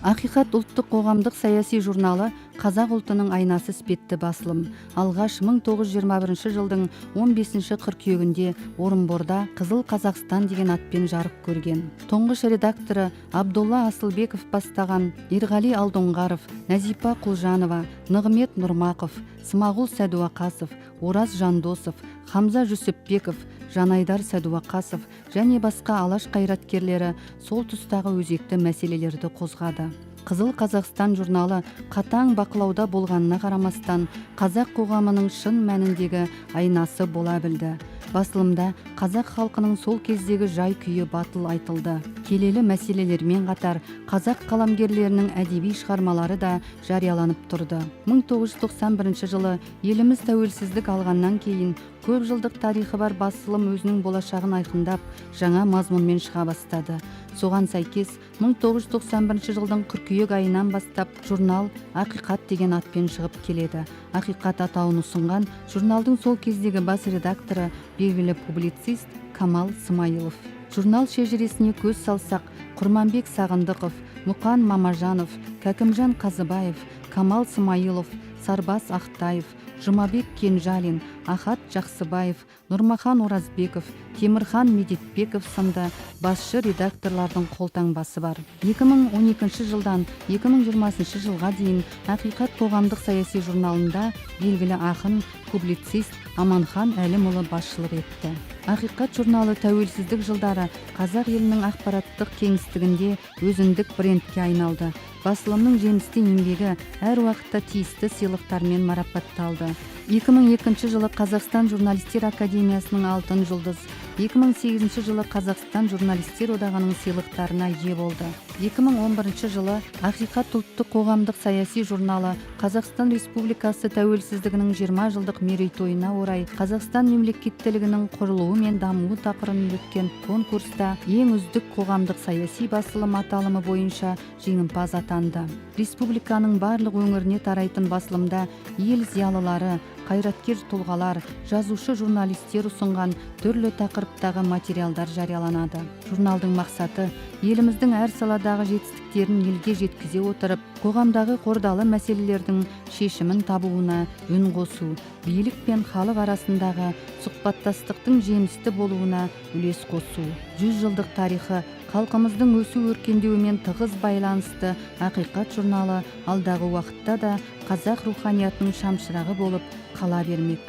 Ақиқат ұлттық қоғамдық саяси журналы қазақ ұлтының айнасы іспетті басылым. Алғаш 1921 жылдың 15 қыркүйегінде Орынборда «Қызыл Қазақстан» деген атпен жарық көрген. Тұңғыш редакторы Абдулла Асылбеков бастаған Ерғали Алдоңғаров, Нәзипа Құлжанова, Нығмет Нұрмақов, Смағұл Сәдуақасов, Ораз Жандосов, Хамза Жүсіпбеков, Жанайдар Сәдуақасов және басқа Алаш қайраткерлері сол тұстағы өзекті мәселелерді қозғады. «Қызыл Қазақстан» журналы қатаң бақылауда болғанына қарамастан, қазақ қоғамының шын мәніндегі айнасы бола білді. Басылымда қазақ халқының сол кездегі жай күйі батыл айтылды. Келелі мәселелермен қатар қазақ қаламгерлерінің әдеби шығармалары да жарияланып тұрды. 1991 жылы еліміз тәуелсіздік алғаннан кейін көп жылдық тарихы бар басылым өзінің болашағын айқындап, жаңа мазмұнмен шыға бастады. Соған сәйкес 1991 жылдың қыркүйек айынан бастап журнал «Ақиқат» деген атпен шығып келеді. «Ақиқат» атауын ұсынған журналдың сол кездегі бас редакторы, белгілі публицист Камал Смайылов. Журнал шежіресіне көз салсақ, Құрманбек Сағындықов, Мұқан Мамажанов, Кәкімжан Қазыбаев, Камал Смайылов, Сарбас Ақтаев, Жұмабек Кенжалин, Ахат Жақсыбаев, Нұрмахан Оразбеков, Темірхан Медетбеков сынды басшы редакторлардың қолтаңбасы бар. 2012 жылдан 2020 жылға дейін «Ақиқат» қоғамдық саяси журналында белгілі ақын, публицист Аманхан Әлімұлы басшылық етті. «Ақиқат» журналы тәуелсіздік жылдары қазақ елінің ақпараттық кеңістігінде өзіндік брендке айналды. Басылымның жемісті еңбегі әр уақытта тиісті сыйлықтармен марапатталды. 2002 жылы Қазақстан Журналистер академиясының «Алтын жұлдыз», 2008 жылы Қазақстан Журналистер одағының сыйлықтарына ие болды. 2011 жылы «Ақиқат» ұлттық қоғамдық саяси журналы Қазақстан Республикасы тәуелсіздігінің 20 жылдық мерейтойына орай «Қазақстан мемлекеттілігінің құрылуы мен дамуы» тақырыбында өткен конкурста «Ең үздік қоғамдық саяси басылым» аталымы бойынша жеңімпаз атанды. Республиканың барлық өңіріне тарайтын басылымда ел зиялылары, қайраткер тұлғалар, жазушы, журналистер ұсынған түрлі тақырыптағы материалдар жарияланады. Журналдың мақсаты – еліміздің әр саладағы жетістіктерін елге жеткізе отырып, қоғамдағы қордалы мәселелердің шешімін табуына үн қосу, билік пен халық арасындағы сұхбаттастықтың жемісті болуына үлес қосу. 100 жылдық тарихы халқымыздың өсу өркендеуімен тығыз байланысты «Ақиқат» журналы алдағы уақытта да қазақ руханиятының шамшырағы болып қала бермек.